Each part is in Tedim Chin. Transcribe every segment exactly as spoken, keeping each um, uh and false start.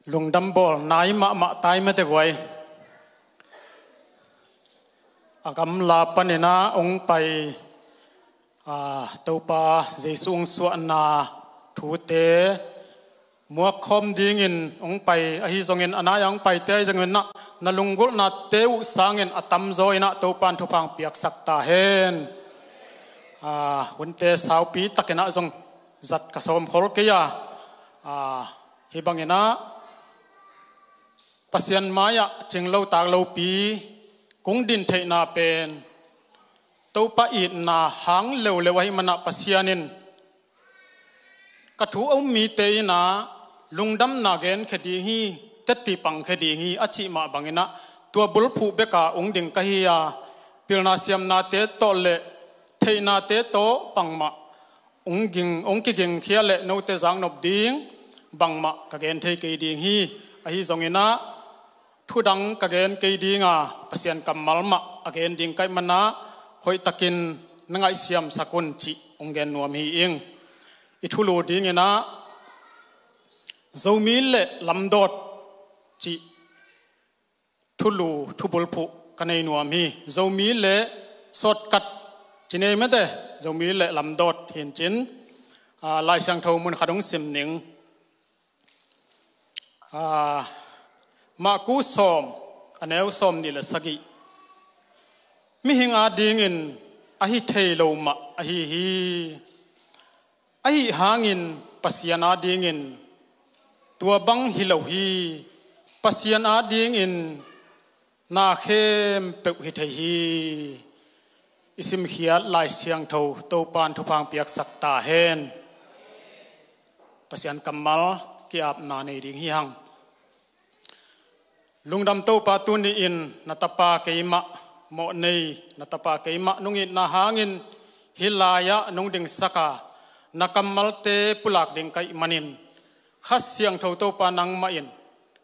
Lungdam bawl nai mahmah tai mate guai. A gamla panin ah hong pai, a, Topa Jesu hong suahna thute muakkhawm dingin hong pai ahi zongin, a nai-a hong paite ahi zongin ah, na lunggulhnate uh sangin a tamzaw in ah Topa in thupha hong piaksak ta hen. A, hunte saupi takin ah zong zat ka sawm khol kei a, a, hih bangin ah Pasian mai-ah cinglo taklopi kong din theihna pen Topa itna hang leuleu ahih man ah Pasian in ka thu a um mite in ah lungdamna genkhia ding hi, tetti pangkhia ding hi a cih mah bangin ah tua bulphuh bek a hong ding ka hi a, pilna siamnate tawh le theihnate tawh bangmah hong ging, hong kigingkhia le note zaknop ding bangmah ka gen thei kei ding hi. Ahi zongin ah thu dang ka gen kei ding a, Pasian kammal mah a gen ding ka hih man ah hoihtakin na ngaihsiamsak un cih hong gen nuam hi ing. I thulu dingin ah Zomi le lamdawt cih thulu, thubulphuh ka nei nuam hi. Zomi le sawtkat ci nei mate, Zomi le lamdawt hi in cin, a, Lai Siangtho mun khat hong sim ning. A, Marku sawm, a neu sawmnih le sagih. Mihing adingin a hi thei lo mah ahi hi. Ahi hangin Pasian adingin tua bang hi lo hi. Pasian adingin na khempeuh hi thei hi. I simkhiat Lai Siangtho Topa in thupha hong piaksak ta hen. Pasian kammal ki-apna nei ding hi hang. Lungdam Topa, tuni-in na tapa keimah mawh nei, na tapa keimah nong itna hangin hih lai-ah nong dingsak a, na kammalte pulak ding ka hih manin, Kha Siangtho Topa nangmah in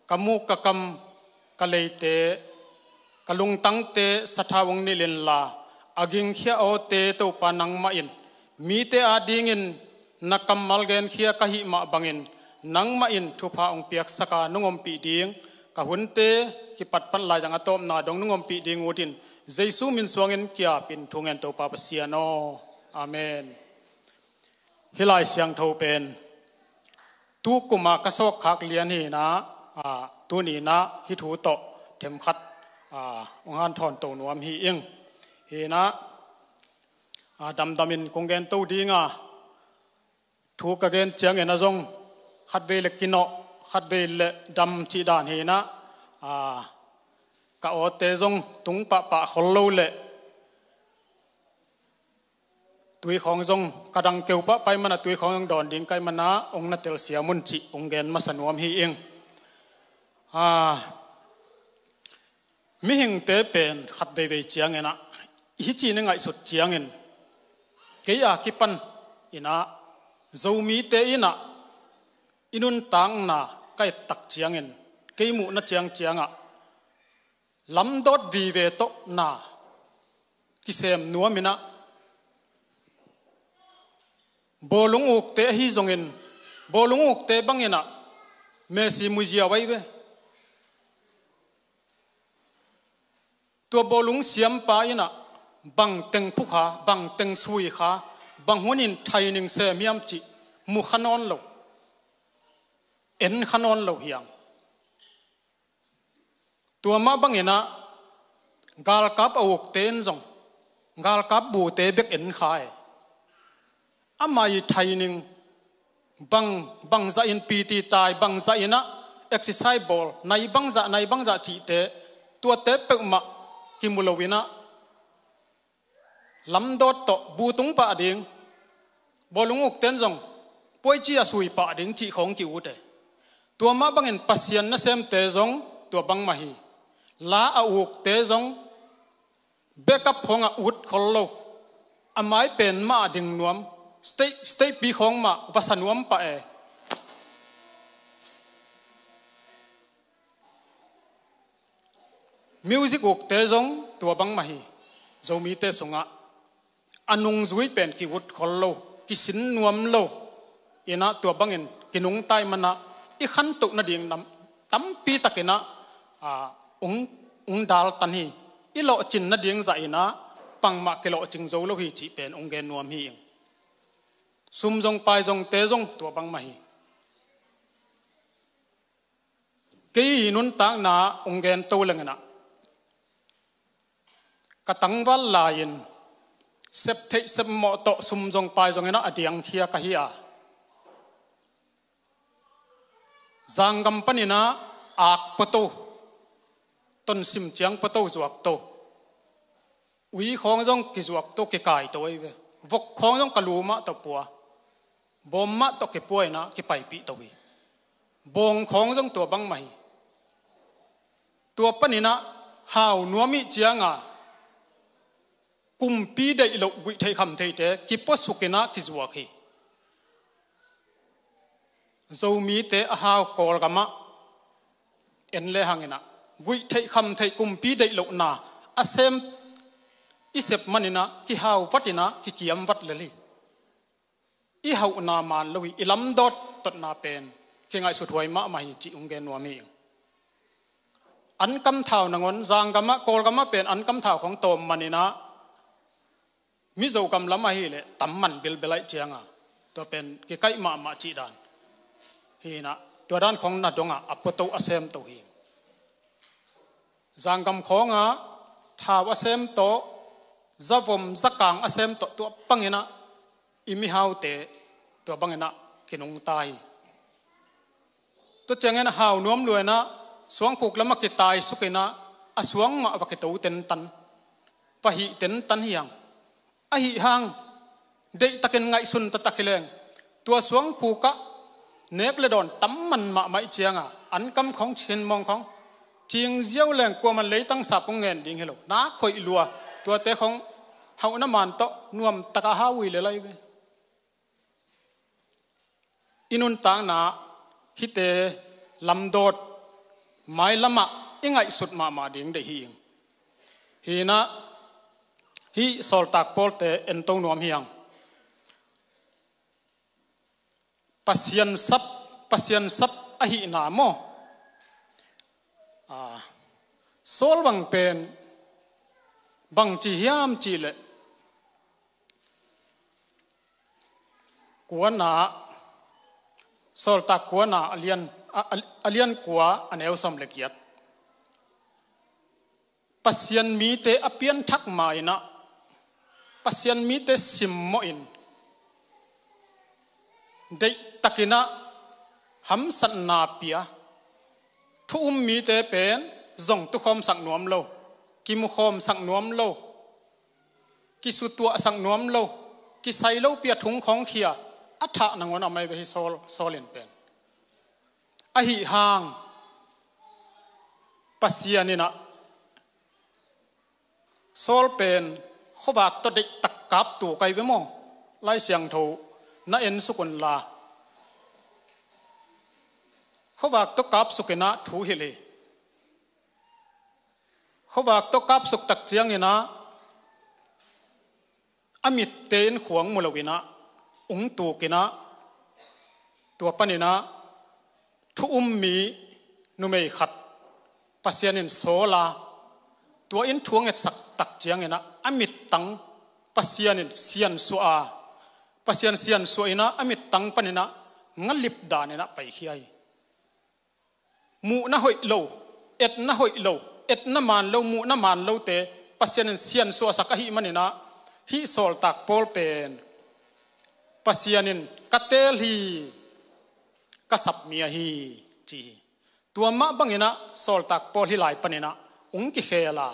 ka muk ka kam, ka leite, ka lungtangte sathau hong nilh inla, a gingkhia awte Topa nangmah in mite adingin na kammal genkhia ka hih mah bangin nangmah in thupha hong piaksak a nong ompih ding, ka hunte kipatpat lai zang a tawpna dong nong ompih ding utin Jesu min suangin ki-apin thu ngen, Topa Pasian aw. Amen. Hih Lai Siangtho pen tu kum a ka sawkkhak lian hi in ah, a, tuni in ah hih thu tawh themkhat, a, hong hanthawn to nuam hi ing. Hi in ah, a, damdamin kong gen to ding a, thu ka gen ciangin ah zong khatvei le kinawh, khatvei le dam cih dan hi in ah, a, ka awte zong tung pahpah khol lo le tui khawng zong ka dang keu pahpah ahih man ah tui khawng zong dawn ding ka hih man ah hong na telsiam un cih hong gen masa nuam hi ing. A, mihingte pen khatveivei ciangin ah, hih ci-in i ngaihsut ciangin, kei a kipan in ah, Zomite in ah i nuntakna ka et tak ciangin, kei muhna ciangciang ah lamdawt vive tawh na kisem nuam in ah, bawlung ukte ahi zongin, bawlung ukte bangin ah Messi muziau ahi ve. Tua bawlung siampa in ah bang teng phu kha, bang teng sui kha, bang hunin thaining sem hiam cih mu kha nawn lo, en kha nawn lo hi hang. Tua mah bangin ah galkap a ukte in zong galkap bute bek en kha e. Amah i thaining bang, bangzah in P T tai, bangzah in ah exercise bawl, nai bangzah, nai bangzah cihte, tuate peuhmah kimu lo in ah lamdawt tawh bu tung pah ding, bawlung ukte in zong puaici a sui pah ding cih khawng ki-ut e. Tua mah bangin Pasian nasemte zong tua bangmah hi. La a ukte zong backup khawng ah ut khol lo, a mai pen mah a ding nuam, stage, stage pi khawng mah va sa nuam pah e. Music ukte zong tua bangmah hi. Zomite sungah a nungzui pen ki-ut khol lo, kisin nuam lo in ah, tua bangin kinungta ahih man ah i khantoh nading nam, tampi takin ah, ah, ung, ung daltan hi. I lawhcin nading zahin ah bangmah kilawhcing zo lo hi cih pen ung gen nuam hi ing. Sum zong pai zongte zong tua bangmah hi. Kei i nuntakna ung gen to leng in ah, ka tangval lai-in sep theih sep mawh tawh sum zong pai zongin ah a diangkhia ka hi a, zanggam panin ah ak pua to, tonsim ciang pua to, zuak to. Ui khawng zong kizuak to, kikai to ahi ve. Vok khawng zong ka lu mah tawh pua, bawm mah tawh kipua in ah kipaipih to hi. Bawng khawng zong tua bangmah hi. Tua panin ah hau nuam ih cianga kumpi deih loh guih theih kham theihte kipuasuk in ah kizuak hi. Zomite a hau Kawlgam ah en le hang in ah guih theih kham theih kumpi deih lohna a sem i sep manin ah kihau vat in ah kikiam vat lel hi. I hauhna man lo hi, i lamdawt totna pen kingaihsut huai mahmah hi cih ung gen nuam hi. Ankam thau nangawn zanggam ah, Kawlgam ah pen ankam thau khawng tawm manin ah Mizo gam lam ahih leh tam man bilbel ahih cianga tua pen kikaih mahmah cih dan hi in ah, tua dan khawng na dong ah a pua to, a sem to hi. Zanggam khawngah thau a sem tawh, zavom zakang a sem tawh, tua bangin ah i mihaute tua bangin ah kinungta hi. Tua ciangin a hau nuam lua in ah suangkhuk lamah kitaisuk in ah a suang mah va kito tentan, va hih tentan hi hang. Ahi hang deihtakin ngaihsun taktak hi leng, tua suangkhuk ah nek le dawn tam man mahmah ih cianga ankam khawng, chin mawng khawng, cing ziau leng kuaman leitang sap hong ngen ding hi lo, nak hoih lua, tuate khawng hauhna man tawh nuamtaka hau uh hi lel ahi ve. I nuntakna hihte lamdawt mailamah i ngaihsut mahmah ding deih hi ing. Hi in ah hih sawltak Pawlte ento nuam hi hang. Pasian sap, Pasian sap ahihna maw? Ah, Saul bang pen bangci hiam cih leh, kuana, Sawltak kuana a lian, a, a, a lian kua, a neu sawm le giat. Pasian mite a pianthak ma in ah, Pasian mite simmawhin, deihtakin ah hamsatna pia, thu um mite pen zong tukhawmsak nuam lo, kimukhawmsak nuam lo, kisutuahsak nuam lo, kisai lopi a thung khawng khia a thah nangawn a mai ve hi Saul, Saul in pen. Ahi hang Pasian in ah Saul pen khuavak tawh deihtak kap tuk ahi ve maw? Lai Siangtho na ensuk unla, khuavak tawh kapsuk in ah thu hilh hi. Khuavak tawh kapsuk tak ciangin ah a mitte in khuang mu lo in ah ung tuk in ah, tua panin ah thu um mi numei khat Pasian in sawl a, tua in thu a ngetsak tak ciangin ah a mittang Pasian in siansuah a, Pasian siansuah in ah a mittang panin ah ngalip danin ah paikhia hi. Muhna hoih lo, etna hoih lo, etna man lo, muhna man lote Pasian in siansuahsak ahih manin ah hih sawltak Paul pen Pasian in ka teel hi, ka sap mi ahi, ci hi. Tua mah bangin ah sawltak Paul hih lai panin ah ung kikhel a,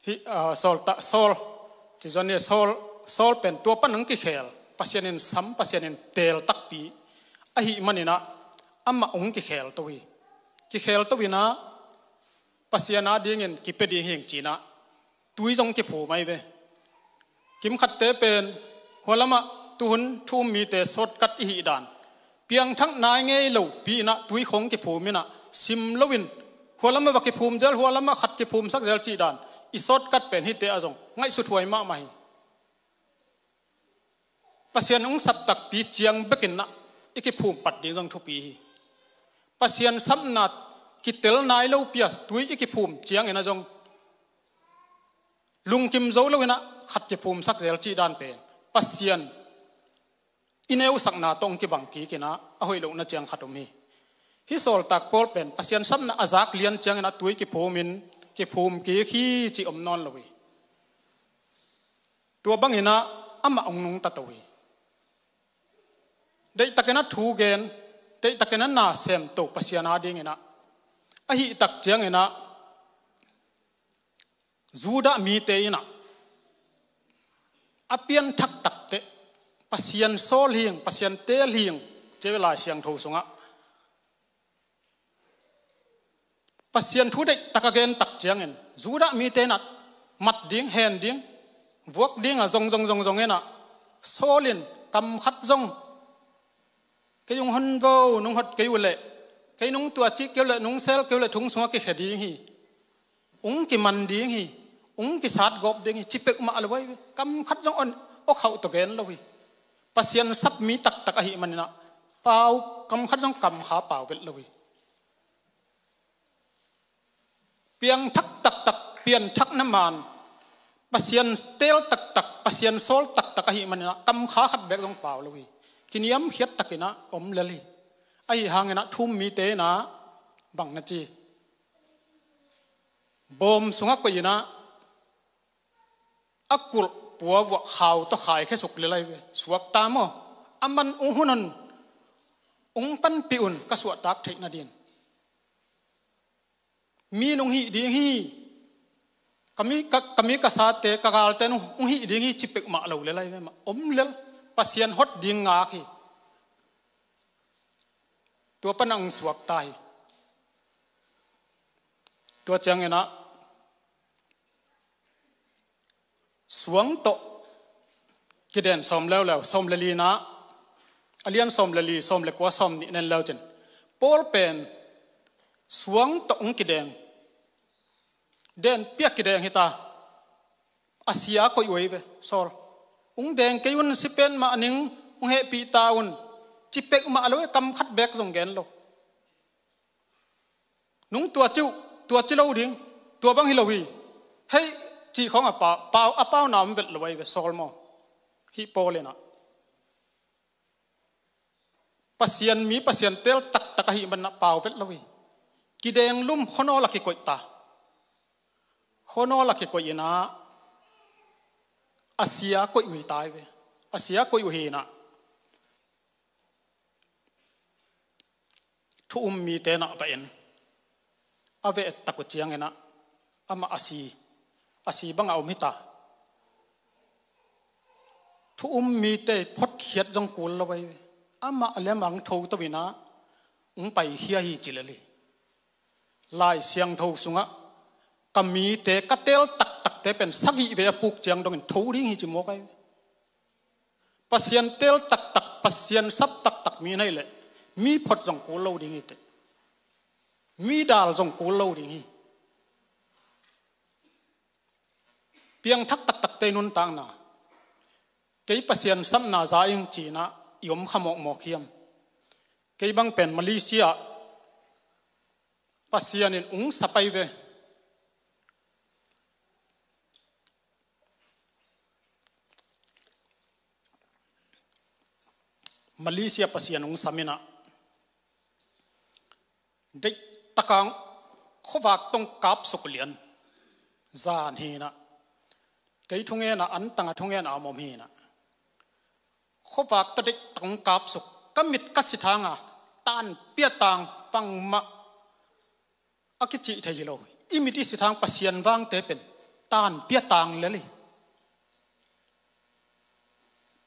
hih, ah, Saul ta, Saul, ci zong ni, Saul, Saul pen tua pan ung kikhel, Pasian in sam, Pasian in teel takpi ahih manin ah amah ung kikhel to hi. Kikhel to in ah Pasian adingin kipia ding hi ing ci in ah tui zong kiphum ahi ve. Kimkhatte pen hua lamah tuhun thu um mite shortcut i hih dan, piangthak nai ngei lopi in ah tui khawng kiphum in ah sim loin, hua lamah va kiphum zel, hua lamah khat kiphumsak zel cih dan i shortcut pen hihte ah zong ngaihsut huai mahmah hi. Pasian ung sap takpi ciang bekin ah i kiphum pat ding zong thupi hi. Pasian sapna kitel nai lo pi a tui i kiphum ciangin ah zong lungkim zo lo in ah khat kiphumsak zel cih dan pen Pasian i neusakna tawh hong kibang kik in ah a hoih lohna ciang khat om hi. Hih sawltak Paul pen Pasian sapna a zak lian ciangin ah tui kiphum in kiphum kik hi cih om nawn lo hi. Tua bangin ah amah hong nungta to hi. Deihtakin ah thu gen, deihtakin ah na semto Pasian adingin ah, ahih tak ciangin ah Judah mite in ah a pianthak takteh Pasian sawl hing, Pasian teel hing, ci ve Lai Siangtho sungah Pasian thu deihtak a gen tak ciangin Judah mite in ah mat ding, hen ding, vuak ding a zong zong zong zong in ah Saul in kam khat zong kei hong hon vo, nong hot kei uh leh kei nong tuacih kei uh leh nong sel kei uh leh thong sungah kikhia ding hi. Hong kiman ding hi. Hong kisatgawp ding hi. Ci peuhmah lo ahi ve. Kam khat zong on aw khauh tawh gen lo hi. Pasian sap mi taktak ahih manin ah pau kam khat zong kamkha pau vet lo hi. Piangthak taktak, pianthak na man, Pasian teel taktak, Pasian sawl taktak ahih manin ah kamkha khat beek zong pau lo hi. Kiniamkhiat takin ah om lel hi. Ahi hangin ah thu-um mite in ah bang na ci? Bawm sungah koih in ah a kulh puavuah khau tawh khaikhia suk lel ahi ve. Suakta maw? A man ung hun un, ung panpih un, ka suahtak theih nadin. Mi nong hih ding hi. Ka mi ka, ka mi ka sate, ka galte nong hih ding hi ci peuhmah lo lel ahi ve mah. Om lel. Pasian hot ding ngak hi. Tua pan ah ung suakta hi. Tua ciangin ah suang tawh kiden sawm leuleu, sawm le li-na, a lian sawm le li, sawm le kua, sawm nih nen leu cin. Paul pen suang tawh ung kideng, den piak kideng hita. A sia koih uh ahi ve, Saul. Ung deng kei un, si pen mah ning, ung hehpih ta un, ci peuhmah lo e, kam khat beek zong gen lo. Nung tua ci uh, tua ci lo ding, tua bang hi lo hi. Hei, cih khawng a pau, pau, a pau na om vet lo ahi ve Saul maw. Hih Paul in ah Pasian mi, Pasian teel taktak ahih manin ah pau vet lo hi. Kideng lum, khuanawl a kikoih ta. Khuanawl a kikoih in ah a sia koih uh hi ta ahi ve. A sia koih uh hi in ah thu-um mite in ah va en. A ve et tak uh ciangin ah amah a si, a si bangah om hita. Thu-um mite photkhiat zong kul lo ahi ve. Amah a lem ang tho to in ah ung paikhia hi ci lel hi. Lai Siangtho sungah ka mite, ka teel taktakte pen sagih vei a puk ciang dongin tho ding hi ci mawk ahi ve. Pasian teel taktak, Pasian sap taktak mi na hih leh mi phot zong kul lo ding hi teh. Mi dal zong kul lo ding hi. Piangthak taktakte nuntakna. Kei Pasian sapna za ing ci-in ah i om kha mawkmawk hiam? Kei bang pen Malaysia Pasian in ung sap ahi ve. Malaysia Pasian ung sam in ah deihtak a khuavak tawh ung kapsuk lian. Zan hi in ah kei thungen ah, antang a thungen a om om hi in ah khuavak tawh deihtak a ung kapsuk. Ka mit ka sithang a, tanpia tang, bangmah a kicih thei hi lo. I mit i sithang Pasian vangte pen tanpia tang lel hi.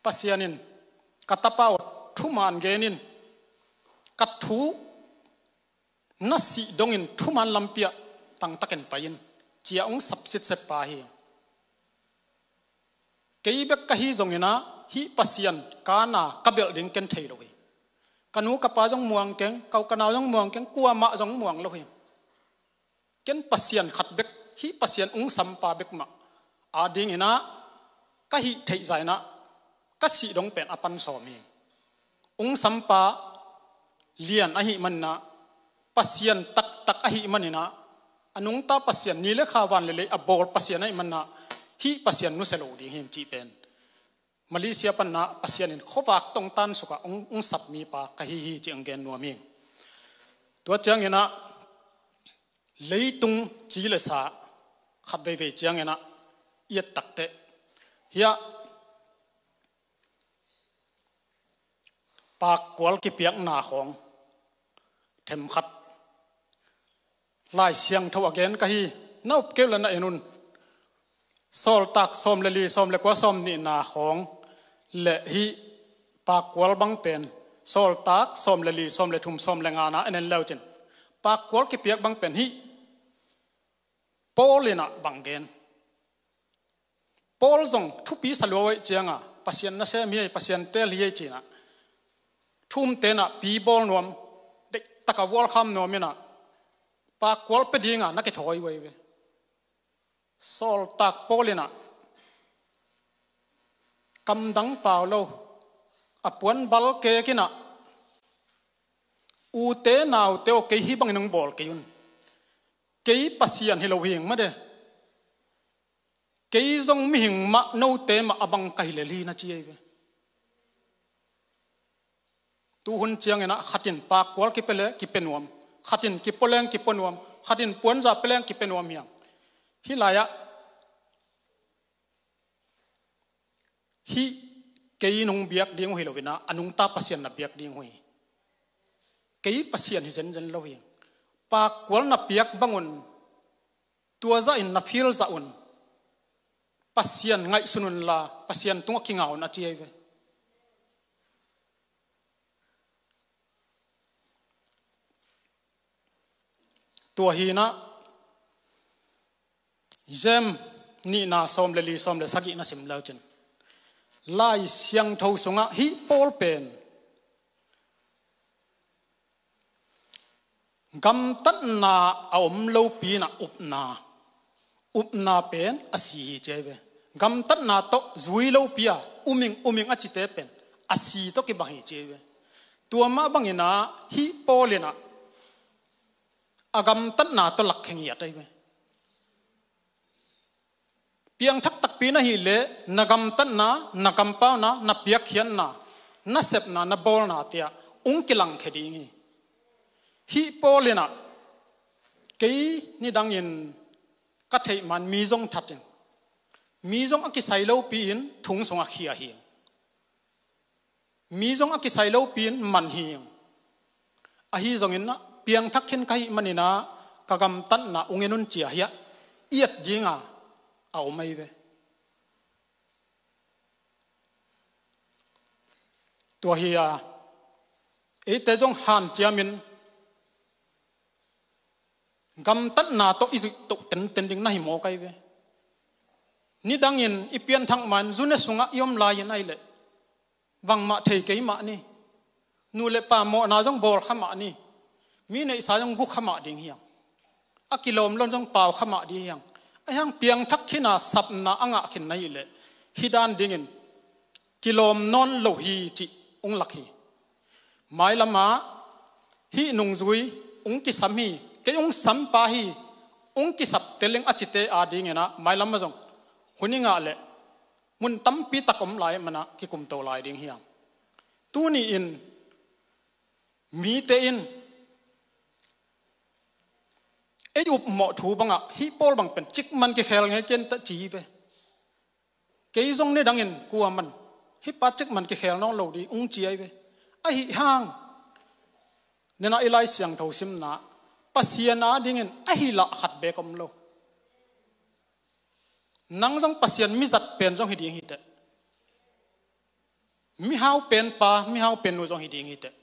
Pasian in ka tapa aw, thuman gen in, ka thu na sih dongin thuman lampi ah tangtakin pai in, ci-a ung sap sitsep pa hi. Kei bek ka hi zongin ah hih Pasian ka na ka belh ding ken thei lo hi. Ka nu ka pa zong muang keng, ka u ka nau zong muang keng, kuamah zong muang lo hi. Ken Pasian khat bek, hih Pasian ung sampa bek mah adingin ah ka hih theih zah in ah ka sih dong pen a pan sawm hi. Ung sampa lian ahih manin ah Pasian taktak ahih manin ah, a nungta Pasian, ni le kha, van le lei a bawl Pasian ahih manin ah, hih Pasian nusia lo ding hi ing cih pen Malaysia panin ah Pasian in khuavak tongtan sukah hong, hong sap mipa ka hi hi cih hong gen nuam hi. Tua ciangin ah leitung ci le sa khat veivei ciangin ah i et takteh, hiah pakkual kipiakna khawng themkhat Lai Siangtho a gen ka hi. Na up kei uh leh na en un. Sawltak sawm le li, sawm le kua, sawm nihna khawng le hih pakkual bang pen, Sawltak sawm le li, sawm le thum, sawm le ngana en en le uh cin, pakkual kipiak bang pen hih Paul in ah bang gen. Paul zong thupi sa lua uh ahih ciangin, Pasian nasem hi ei, Pasian teel hi ei ci-in ah, thu umte in ah pi bawl nuam, deihtak a vualkham nuam in ah, pakkual pia dingin na kithawi uh ahi ve. Sawltak Paul in ah kamdang pau lo, a puanbal kek in ah, ute naute aw, kei hih bangin hong bawl kei un. Kei Pasian hi lo hi ing mah de. Kei zong mihing mah, note mah a bang ka hi lel hi, na ci ahi ve. Tu hun ciangin ah khat in pakkual kipia le kipia nuam, khat in kipia leng kipia nuam, khat in puanza pia leng kipia nuam hi hang. Hih lai-ah hih kei in hong biak ding uh hi lo in ah, a nungta Pasian na biak ding uh hi. Kei Pasian hi zenzen lo hi. Pakkual na piak bang un, tua zahin na feel zah un. Pasian ngaihsun un la, Pasian tungah kinga un, a ci ahi ve. Tua hi in ah, James nihna sawm le li, sawm le sagih na sim le uh cin, Lai Siangtho sungah hih Paul pen gamtatna a om lopi in ah upna, upna pen a si hi, ci ahi ve. Gamtatna tawh zui lopi a um ing, um ing a cite pen a si tawh kibang hi, ci ahi ve. Tua mah bangin ah hih Paul in ah a gamtatna tawh lakkhe ngiat ahi ve. Piangthak takpi na hih leh na gamtatna, na kampauna, na piakkhiatna, na sepna, na bawlnate ah hong kilangkhe ding hi. Hih Paul in ah, kei nidangin ka theih man mi zong that in, mi zong a kisai lopi in thong sungah khia hi. Mi zong a kisai lopi in man hi ing. Ahi zongin ah piangthak khin ka hih manin ah ka gamtatna hong en un, ci-a hiah i et dingin a om ahi ve. Tua hi a, eite zong hanciamin gamtatna tawh i zuih toh tenten ding na hi mawk ahi ve. Nidangin i pianthak man zune sungah i om lai-in ahih leh bangmah thei kei mah ni. Nu le pa mawhna zong bawl kha mah ni. Mi neihsa zong gu kha mah ding hi hang. A kilawm lo zong pau kha mah ding hi hang. Ahi hang piangthak khin a, sapna a ngah khin na hih leh hih dan dingin kilawm nawn lo hi cih hong lak hi. Mailam ah hih nungzui hong kisam hi, kei hong sampa hi, hong kisap tel ing a cite adingin ah mailam ah zong hun i ngah leh mun tampi tak om lai, man ah kikumto lai ding hi hang. Tuni-in mite in ei upmawh thu bangah hih Paul bang pen cikmah kikhel ngei ken ta ci hi ve. Kei zong nidangin kuaman hih pa cikmah kikhel nawn lo ding hong ci ahi ve. Ahi hang, nena i Lai Siangtho simna, Pasian adingin ahi lah khat beek om lo. Nang zong Pasian mizat pen zong hi ding hi teh. Mihau pen pa, mihau pen nu zong hi ding hi teh.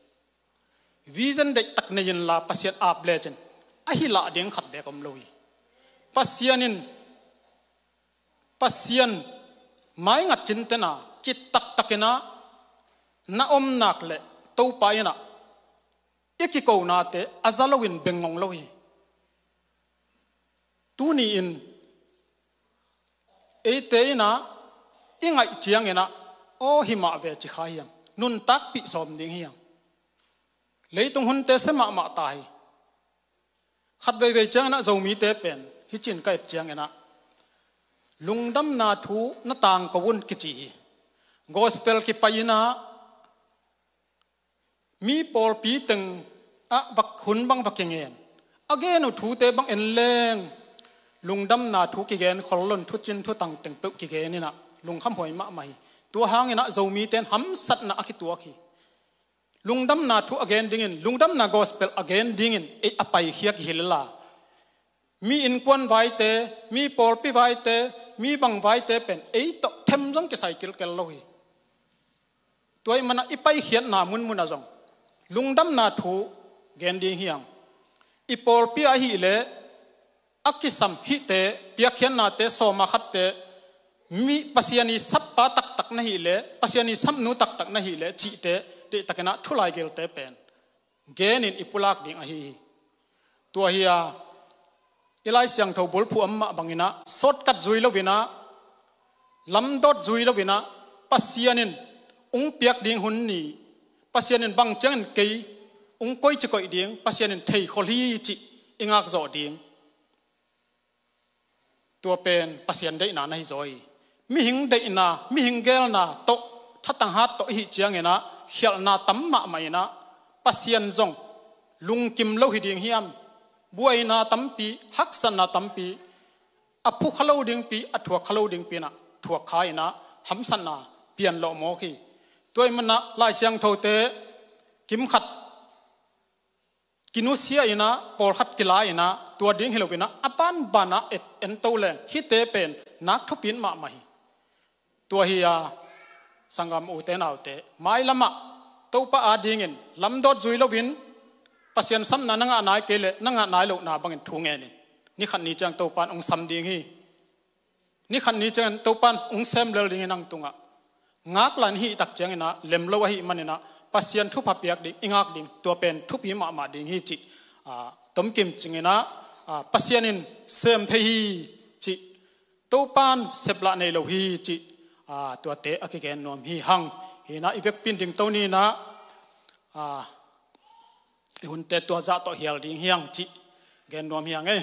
Vision deihtak nei inla Pasian ap lecin ahi lah ding khat beek om lo hi. Pasian in, Pasian maingat cintena cittaktakin ah na om nak leh Topa in ah i kikonate a za loin bengngong lo hi. Tuni-in eite in ah i ngaih ciangin ah, aw, hi mah ve ci kha hi hang. Nuntakpih sawm ding hi hang. Leitung hunte sia mahmah ta hi. Khat veivei cianginah Zomite pen hicin ka et cianginah lungdamna thu na tangko un kici hi. Gospel kipai inah mi pawlpi teng ah vak hun bang va kingen, a gen uh thute bang en leng lungdamna thu kigen khol loin thucin thutang teng peuh kigen inah lungkhamhuai mahmah hi. Tua hanginah Zomite in hamsatna a kituak hi. Lungdamna thu a gen dingin, lungdamna gospel a gen dingin ei a paikhia kihilh la, mi innkuan vaite, mi pawlpi vaite, mi bang vaite pen ei tawh them zong kisai kilkel lo hi. Tua ih manah i paikhiatna munmunah zong lungdamna thu gen ding hi hang. I pawlpi ah ahileh a kisam hihte, piakkhiatnate sawma khatte, mi Pasian ii sappa taktak na hileh, Pasian ii sapnu taktak na hileh cihte, tehtakinah thulaigelte pen genin i pulak ding ahi hi. Tua hi-a i Lai Siangtho bulphuh a om mah banginah sawtkat zui loinah, lamdawt zui loinah, Pasian in ung piak ding hun ni, Pasian in bang ciangin kei ung koici koih ding Pasian in theikhol hi cih i ngakzawh ding. Tua pen Pasian deihna na hizaw hi. Mihing deihna, mihing geelna tawh, thatang hat tawh i hih cianginah khialhna tam mahmah inah Pasian zong lungkim lo hi ding hiam? Buaina tampi, haksatna tampi, a phukha lo dingpi, a thuakkha lo dingpi inah thuakkha inah hamsatna pianlawh mawk hi. Tua ih manah Lai Siangthote kimkhat kinusia inah, pawlkhat kila inah, tua ding hi loinah a banbanah et ento leng hihte pen nak thupi mahmah hi. Tua hi-a sanggam ute naute, mailamah Topa adingin lamdawt zui loin Pasian sapna na ngah nai kei leh na ngah nai lohna bangin thu ngenin, ni khat ni ciang Topa in ung sam ding hi. Ni khat ni ciangin Topa in ung sem lel ding hi nang tungah. Ngaklan hih tak cianginah lem lo ahih maninah Pasian thupha piak ding i ngak ding, tua pen thupi mahmah ding hi cih, ah, tomkim cinginah, ah, Pasian in sem thei hi cih, Topa in seplah nei lo hi cih, ah, tuate a kigen nuam hi hang. Hinah i vekpi in dingto ninah, ah, i hunte tua zah tawh hial ding hi hang cih gen nuam hi hang ei.